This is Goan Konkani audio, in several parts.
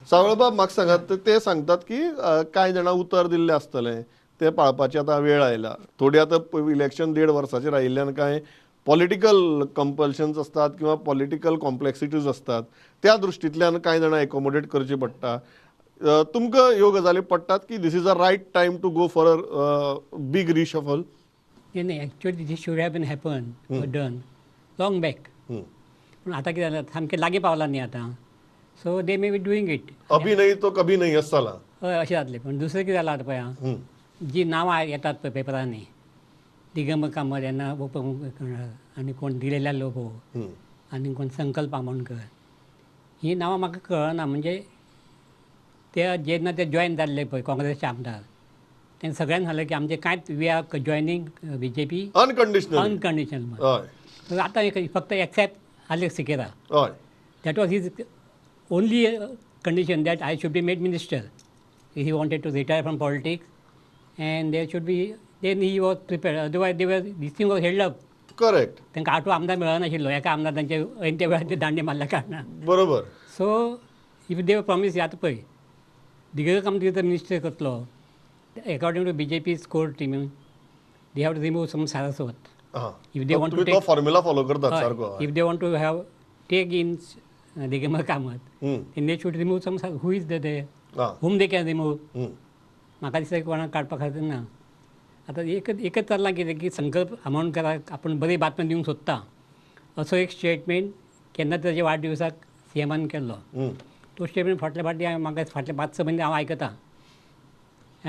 सावळबाब म्हाका सांगात, ते सांगतात की कांय जाणां उतर दिल्लें आसतलें तें पाळपाची आतां वेळ आयला. थोडी आतां इलेक्शन 1.5 वर्साचेर आयिल्ल्यान कांय पॉलिटिकल कंपल्शन्स आसतात किंवा पॉलिटिकल कॉम्प्लेक्सिटीज आसतात, त्या दृश्टींतल्यान कांय जाणां एकोमोडेट करची पडटा. तुमकां ह्यो गजाली पडटात की this is a right time to go for a big reshuffle? नाही, actually this should have been happen done long back. पूण आतां कितें जालां, सामकें लागीं पावलां न्ही आतां, so they may be doing it. अभी नहीं तो कभी नहीं अशें जालां. हय, अशें जातलें. पूण दुसरें कितें जालां आतां पळय, जी नांवां येतात पळय पेपरांनी, दिगंबर कामत येना आनी कोण दिलेल्या लोबो आनी कोण संकल्प आमोणकर, ही नांवां म्हाका कळना. म्हणजे ते जेन्ना ते जॉयन जाल्ले पळय काँग्रेसचे आमदार, तेन्ना सगळ्यांनी सांगलें की आमचें कांयच we are joining BJP unconditional, unconditional. आतां फक्त except Alex Sequeira, that was his only condition that I should be made minister. He wanted to retire from politics and there should be, then he was prepared. Otherwise they were, this thing was held up. Correct. तांकां 8 आमदार मेळनाशिल्लो, एका आमदार तांचे ऐन त्या वेळार ते दांडे मारल्या कारणान. बरोबर. सो if they promise, आतां पळय दिगंबर कामत तर मिनिस्टर करतलो, according to BJP's core team they have to remove some Saraswat. If they want to take formula follow करतात सारको, if they want to have take in Digambar Kamat, then they should remove some, who is there, whom they can remove. म्हाका दिसता कोणाक काडपा खातीर ना. आतां एकच चल्लां कितें की संकल्प आमोणकराक आपूण बरी बातमी दिवंक सोदता असो एक स्टेटमेंट केन्ना ताच्या वाडदिवसाक सीएमान केल्लो. तो स्टेटमेंट फाटल्या फावटी म्हाका फाटले 5-6 म्हयने हांव आयकतां.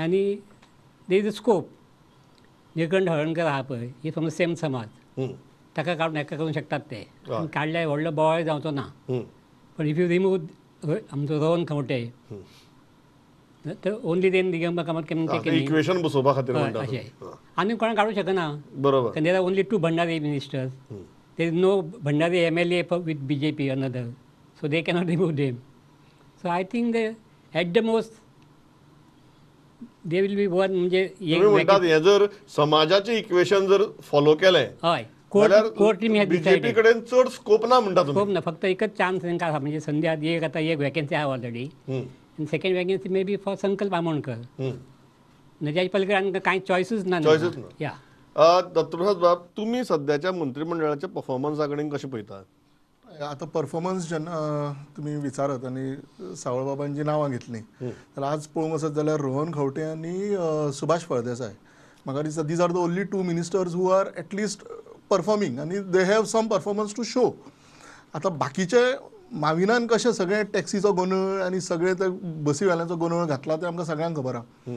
आनी there is a scope. Nilkanth Halarnkar आहा पळय, ही फ्रॉम सेम समाज, ताका काडून हेका करूंक शकतात ते. काडल्यार व्हडलो बोवाळ जावचो ना. पण if you remove आमचो रोहन खंवटे, तर only then Digambar Kamat can take equation बसोवपा खातीर अशें आनी कोणाक काडूंक शकना. बरोबर. There are only 2 Bhandari ministers, there is no Bhandari MLA with BJP another, so they cannot remove them. So I think they at the most they will be one. म्हणजे म्हणटात हें जर समाजाचें इक्वेशन जर फॉलो केलें, हय, कोर्ट टीम बीजेपी कडेन चड स्कोप ना म्हणटा तुमी. स्कोप ना, फक्त एकच चान्स तांकां आसा, म्हणजे संदी एक आतां एक वेकेन्सी आहा ऑलरेडी, आनी second vacancy may be for Sankalp Amonkar. ताच्या पलीकडे आमकां कांय चॉयसूच ना. चॉयसूच ना. या दत्तप्रसाद बाब, तुमी सद्याच्या मंत्रिमंडळाच्या परफॉर्मन्सा कडेन कशें पळयतात? आतां परफॉर्मन्स जेन्ना तुमी विचारत आनी सावळबाबान जी नांवां घेतलीं जाल्यार आज पळोवंक वचत जाल्यार रोहन खंवटे आनी सुभाष फळदेसाय, म्हाका दिसता these are the only 2 ministers who are at least performing आनी they have some performance to show. आतां बाकीचे माविनान कशें सगळें टॅक्सीचो गोंदळ आनी सगळें ते बसी वाल्यांचो गोंदळ घातला तें आमकां सगळ्यांक खबर आहा.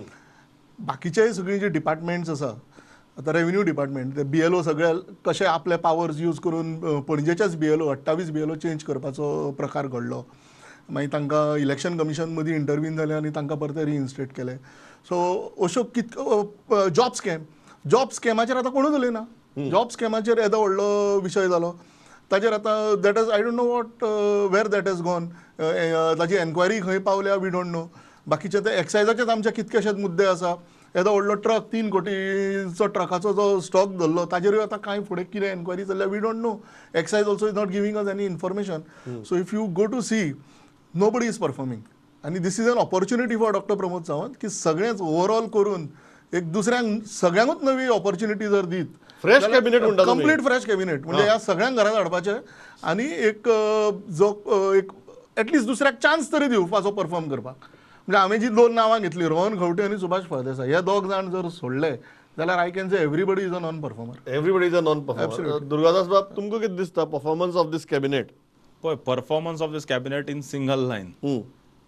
बाकीचेय सगळीं जी डिपार्टमेंट्स आसा, आतां रेवेन्यू डिपार्टमेंट, ते BLO सगळे कशे आपले पावर्स यूज करून पणजेच्याच BLO 28 BLO change करपाचो प्रकार घडलो, मागीर तांकां इलेक्शन कमिशन मदीं इंटरवीन जालें आनी तांकां परते रिइन्स्टेट केले. सो अश्यो कितक्यो जॉब स्कॅम, जॉब स्कॅमाचेर आतां कोणूच उलयना. जॉब स्कॅमाचेर येदो व्हडलो विशय जालो, ताचेर आतां that is I don't know what where that is gone, ताची एन्क्वायरी खंय पावल्या we don't know. बाकीचे ते एक्सायजाचेच आमचे कितकेशेच मुद्दे आसा. येदो व्हडलो ट्रक 3 कोटीचो ट्रकाचो जो स्टॉक धरलो ताजेरूय आतां कांय फुडें कितें एन्क्वायरी चल्ल्या we don't know. Excise also is not giving us any information. So if you go to see, nobody is performing. आनी this is an opportunity for doctor Pramod Sawant की सगळेंच ओवरऑल करून एक दुसऱ्यांक सगळ्यांकूच नवी ऑपॉर्च्युनिटी जर दीत, फ्रेश कॅबिनेट म्हणटा, कंप्लीट फ्रेश कॅबिनेट म्हणजे ह्या सगळ्यांक घरांत हाडपाचें आनी एक जो एक एटलिस्ट दुसऱ्याक चान्स तरी दिवपाचो परफॉर्म करपाक. म्हणजे हांवें जी 2 नांवां घेतली, रोहन खंवटे आनी सुभाष फळदेसाय, हे दोग जाण जर सोडले जाल्यार I can say everybody is a non performer. Everybody is a non performer. Durgadas बाब, तुमकां कितें दिसता परफॉर्मन्स ऑफ these cabinet? पळय, performance of this cabinet in single line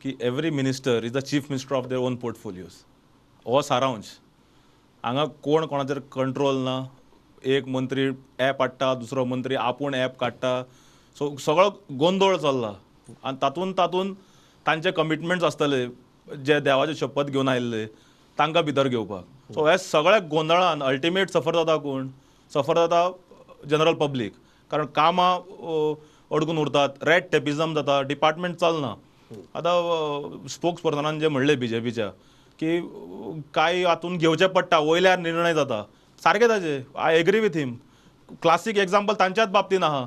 की every minister is the chief minister of their own portfolios. हो सारांश. हांगा कोण कोणाचेर कंट्रोल ना. एक मंत्री एप हाडटा, दुसरो मंत्री आपूण एप काडटा, सो सगळो गोंदळ चल्ला. आनी तातूंत तातूंत तांचे कमिटमेंट्स आसतले जे देवाचे शपथ घेवन आयिल्ले तांकां भितर घेवपाक. सो ह्या सगळ्या गोंदळान अल्टिमेट सफर जाता कोण? सफर जाता जनरल पब्लीक. कारण कामां अडकून उरतात, रेड टेपिझम जाता, डिपार्टमेंट चलना. आतां स्पोक्स पर्सनान जे म्हणलें बीजेपीच्या की कांय हातून घेवचें पडटा, वयल्यार निर्णय जाता, सारकें ताजें. I agree with him. Classic example तांच्याच बाबतीन आहा.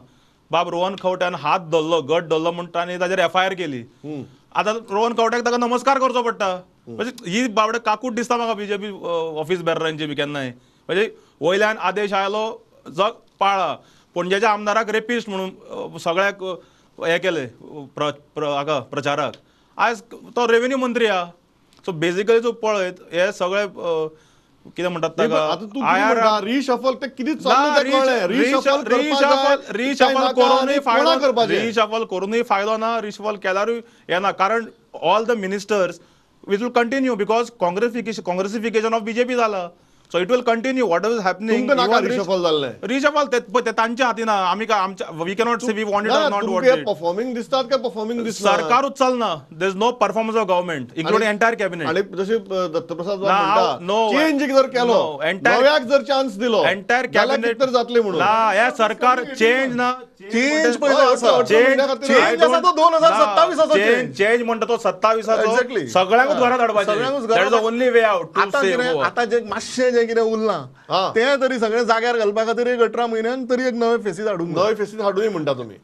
बाब रोहन खंवट्यान हात धरलो, गट धरलो म्हूण तांणी ताजेर FIR केली. आतां रोहन खंवट्याक ताका नमस्कार करचो पडटा. म्हणजे ही बाबडे काकूट दिसता म्हाका बीजेपी ऑफिस बेररांची बी केन्नाय. म्हणजे वयल्यान आदेश आयलो जग पाळा, पणजेच्या आमदाराक रेपिस्ट म्हणून सगळ्याक हें केलें हाका प्रचाराक, आयज तो रेवेन्यू मंत्री आहा. सो बेजिकली तूं पळयत हे सगळे कितें म्हणटात ताका रिशफल, ते कितें चल्लां रिशफल करूनय फायदो, रिशफल करूनय फायदो ना, रिशफल केल्यारूय येना, कारण all the ministers which will continue because Congressification of BJP जाला. So it will continue what is happening. Reshuffle जाल्लें, रिशफल ते तांच्या हातीन ना, आमी काय आमच्या we cannot say we want it or not want it. Performing दिसतात काय परफॉर्मिंग दिसना? सरकारूच चलना, there is no performance of government including entire cabinet. आणि जशें दत्तप्रसाद म्हणटा चेंज जर केलो, नव्याक जर चान्स दिलो एंटायर कॅबिनेट तर जातले म्हणून ना. हे सरकार चेंज ना, चेंज पयलो आसा, चेंज आसा तो 2027 चेंज म्हणटा तो 27 सगळ्यांकूच घरात हाडपाचें, that is the only way out to save. आतां जे मातशें जें कितें उरलां तें तरी सगळें जाग्यार घालपा खातीर एक 18 म्हयन्यान तरी एक नवे फेसीस हाडूंक, नवे फेसीस हाडूनय म्हणटा तुमी.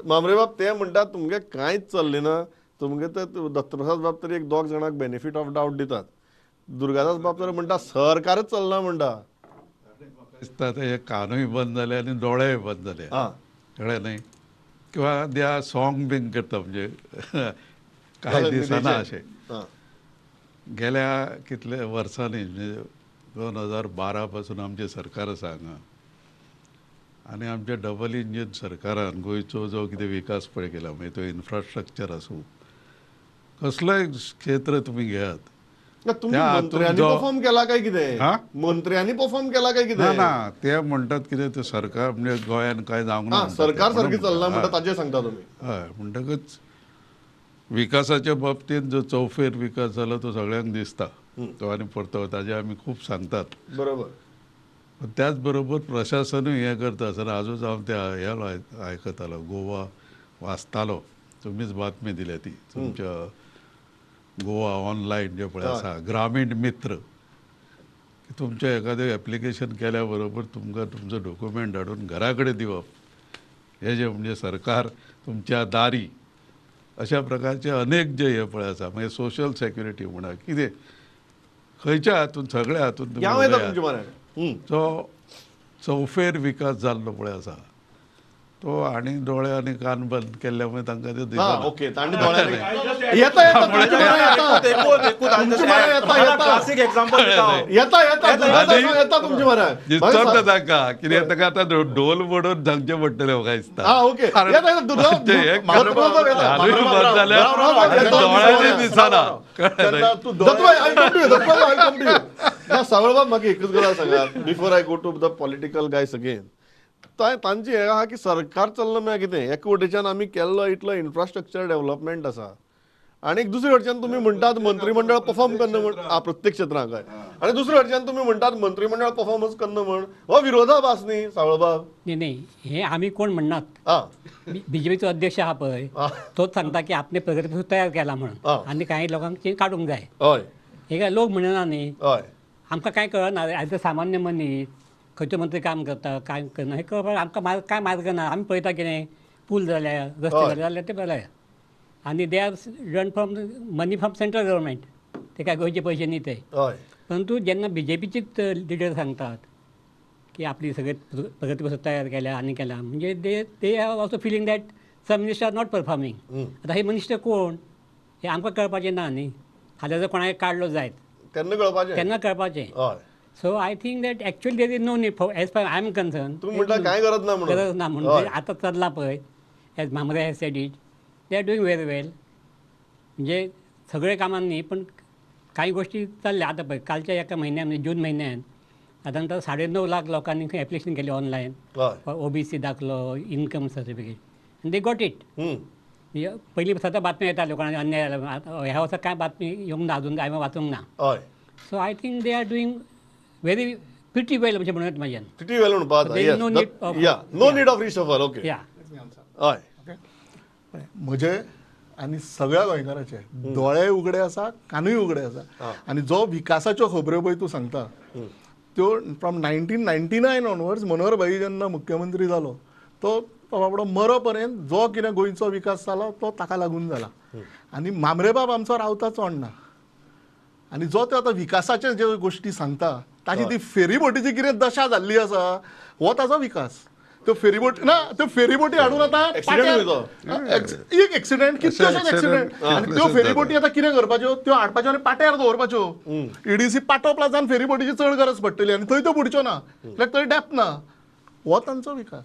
म्हांबरे बाब ते म्हणटात तुमगे कांयच चल्लें ना, तुमगे ते दत्तप्रसाद बाब तरी एक दोग जाणांक बेनिफीट ऑफ डावट दितात, दुर्गादास बाब तर म्हणटा सरकारच चलना म्हणटा. दिसता ते कानूय बंद जाले आनी दोळेय बंद जाले, कळ्ळें न्ही, किंवा त्या सॉंग बीन करता म्हणजे कांय दिसना अशें. गेल्या कितल्या वर्सांनी म्हणजे 2012 पासून आमचें सरकार आसा हांगा, आनी आमच्या डबल इंजीन सरकारान गोंयचो जो कितें विकास पळय केला, मागीर तो इन्फ्रास्ट्रक्चर आसूं कसलोय क्षेत्र तुमी घेयात, मंत्र्यांनी परफॉर्म केला काय कितें, मंत्र्यांनी परफॉर्म केला काय कितें ना, ते म्हणटात कितें ते सरकार म्हणजे गोंयान कांय जावंक ना, सरकार सारकें चलना म्हणटा ताजेर सांगता तुमी. हय, म्हणटकच विकासाच्या बाबतींत जो चौफेर विकास जाला तो सगळ्यांक दिसता, तो आनी परतो ताजे आमी खूब सांगतात, बरोबर. पण त्याच बरोबर प्रशासनूय हें करता आसतना आजूच हांव ते हे आयकतालो, गोवा वाचतालो, तुमीच बातमी दिल्या ती तुमच्या गोवा ऑनलायन जे पळय आसा ग्रामीण मित्र, तुमचें एखादें एप्लिकेशन केल्या बरोबर तुमकां तुमचो डॉक्युमेंट हाडून घरा कडेन दिवप, हे जे म्हणजे सरकार तुमच्या दारी अशा प्रकारचे अनेक जे हे पळय आसा, मागीर सोशल सेक्युरिटी म्हणा कितें खंयच्या हातून सगळ्या हातून जो चौफेर विकास जाल्लो पळय आसा तो, आनी दोळे आनी कान बंद केल्ल्या मुळे तांकां ते दिसना. दिसता तांकां कित्याक ताका आतां ढोल बडोवन सांगचें पडटलें म्हाका दिसता. बंद जाल्यार दोळ्यांनी दिसना. सावळबाब म्हाका एकच गजाल सांगात before I go to the political guys again, तांची हें आहा की सरकार चल्लां म्हळ्यार कितें, एका वटेच्यान आमी केल्लो इतलो इन्फ्रास्ट्रक्चर डेव्हलपमेंट आसा, आनी दुसरे वटेच्यान तुमी म्हणटात मंत्रीमंडळ परफॉर्म करना म्हण, प्रत्येक क्षेत्रांत हय, आनी दुसरे वटेच्यान तुमी म्हणटात मंत्रीमंडळ परफॉर्मन्स करना म्हण, हो विरोधाभास न्ही सावळबाब? न्ही न्ही, हें आमी कोण म्हणनात, बीजेपीचो अध्यक्ष आहा पळय तोच सांगता की आपणे प्रगती तयार केला म्हणून, आनी कांय लोकांक काडूंक जाय, हय, हे काय लोक म्हणना न्ही, हय, आमकां कांय कळना एज अ सामान्य मनीस खंयचो मंत्री काम करता काय करना हें कळपाक आमकां कांय मार्ग ना. आमी पळयता कितें पूल जाल्या, रस्ते जाले जाल्यार ते बरें, आनी they are run from money from central government, ते काय गोंयचे पयशे न्ही ते. परंतु जेन्ना बीजेपीचीच लिडर सांगतात की आपली सगळे प्रगती पसून तयार केल्या आनी केल्या, म्हणजे they they have also feeling that some minister are not performing. आतां हे मिनिस्टर कोण हें आमकां कळपाचें ना न्ही, फाल्यां जर कोणाक काडलो जायत तेन्ना कळपाचें, तेन्ना कळपाचें. So I think that actually there is no need for, as far I am concern, तुम्ही म्हणता काय गरज ना म्हणून, गरज ना म्हणून आतां चल्लां पळय, as Mhambre has said it, they are doing very well. म्हणजे सगळे कामान न्ही पण कांय गोष्टी चल्ल्या. आतां पळय कालच्या एका म्हयन्यान म्हणजे जून म्हयन्यान सादारणतः 9.5 लाख लोकांनी खंय एप्लिकेशन केलें ऑनलायन, ओबीसी दाखलो, इनकम सर्टिफिकेट, आनी they got it. म्हणजे पयलीं सदां बातम्यो येताल्यो कोणाक अन्याय जाला, ह्या वर्सा कांय बातमी येवंक ना अजून, हांवें वाचूंक ना. So I think they are doing very pretty well अशें म्हणूं येता म्हज्यान. प्रिटी वेल म्हणपा जाता, no need of reshuffle. Okay, हय, म्हजे आनी सगळ्या गोंयकाराचे दोळे उगडे आसा, कानूय उगडे आसा, आनी जो विकासाच्यो खबऱ्यो पळय तूं सांगता त्यो फ्रॉम 1999 ऑनवर्ड्स मनोहर भाई जेन्ना मुख्यमंत्री जालो तो तो बाबडो मरो पर्यंत जो कितें गोंयचो विकास जाला तो ताका लागून जाला. आनी मामरेबाब आमचो रावता चोडणा आनी जो तो आतां विकासाचे ज्यो गोश्टी सांगता ताची ती फेरीबोटीची कितें दशा जाल्ली आसा हो ताजो विकास. त्यो फेरीबोट ना, त्यो फेरीबोटी हाडून आतां एक एक्सिडेंट, कितलेशेच एक्सिडेंट. आनी त्यो फेरीबोटी आतां कितें करपाच्यो, त्यो हाडपाच्यो आनी पाट्यार दवरपाच्यो. ईडीसी पाटो प्लाजान फेरीबोटीची चड गरज पडटली आनी थंय त्यो बुडच्यो ना कित्याक थंय डेप ना. हो तांचो विकास.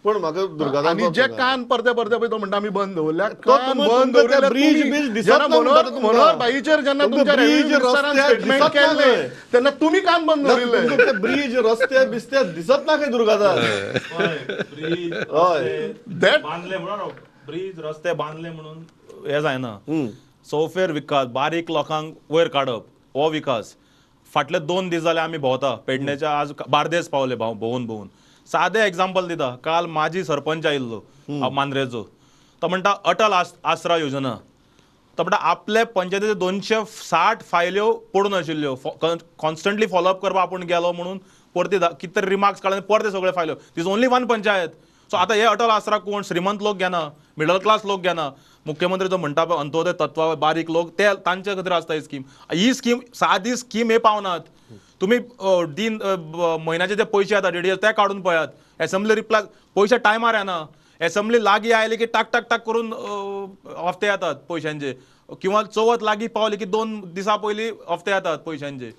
पण म्हाका दुर्गा आनी जे कान परते परते पळय तो म्हणटा आमी बंद दवरल्या, कान बंद दवरले मनोहर भाईचेर जेन्ना तुमच्या स्टेटमेंट केल्लें तेन्ना तुमी कान बंद दवरिल्ले. ब्रीज रस्ते बिस्ते दिसत ना खंय दुर्गादास. बांदले म्हणून ब्रीज रस्ते बांदले म्हणून हें जायना. चौफेर विकास, बारीक लोकांक वयर काडप हो विकास. फाटले 2 दीस जाले आमी भोंवता पेडण्याच्या, आज बार्देस पावले भोंवून भोंवून. सादें एग्जाम्पल दिता, काल माजी सरपंच आयिल्लो मांद्रेचो, तो म्हणटा अटल आसरा योजना, तो म्हणटा आपले पंचायतीचे 260 फायल्यो पडून आशिल्ल्यो, कॉन्स्टंटली फॉलोअप करपाक आपूण गेलो म्हणून परती कितें तरी रिमार्क्स काडले परते सगळे फायल्यो. This only one panchayat. So आतां हे अटल आसरा कोण श्रीमंत लोक घेना, मिडल क्लास लोक घेना. मुख्यमंत्री जो म्हणटा पळय अंत्योदय तत्वा बारीक लोक ते तांचे खातीर आसता ही स्कीम. ही स्कीम सादी स्कीम हे पावनात. तुमी दिन म्हयन्याचे जे पयशे येता डीडीएस ते काडून पळयात. एसेंब्ली रिप्लाय पयशे टायमार येना, एसेंब्ली लागीं आयली की टाक टाक टाक करून हफ्ते येतात पयशांचे, किंवा चवथ लागीं पावली की 2 दिसां पयलीं हफ्ते येतात पयशांचे.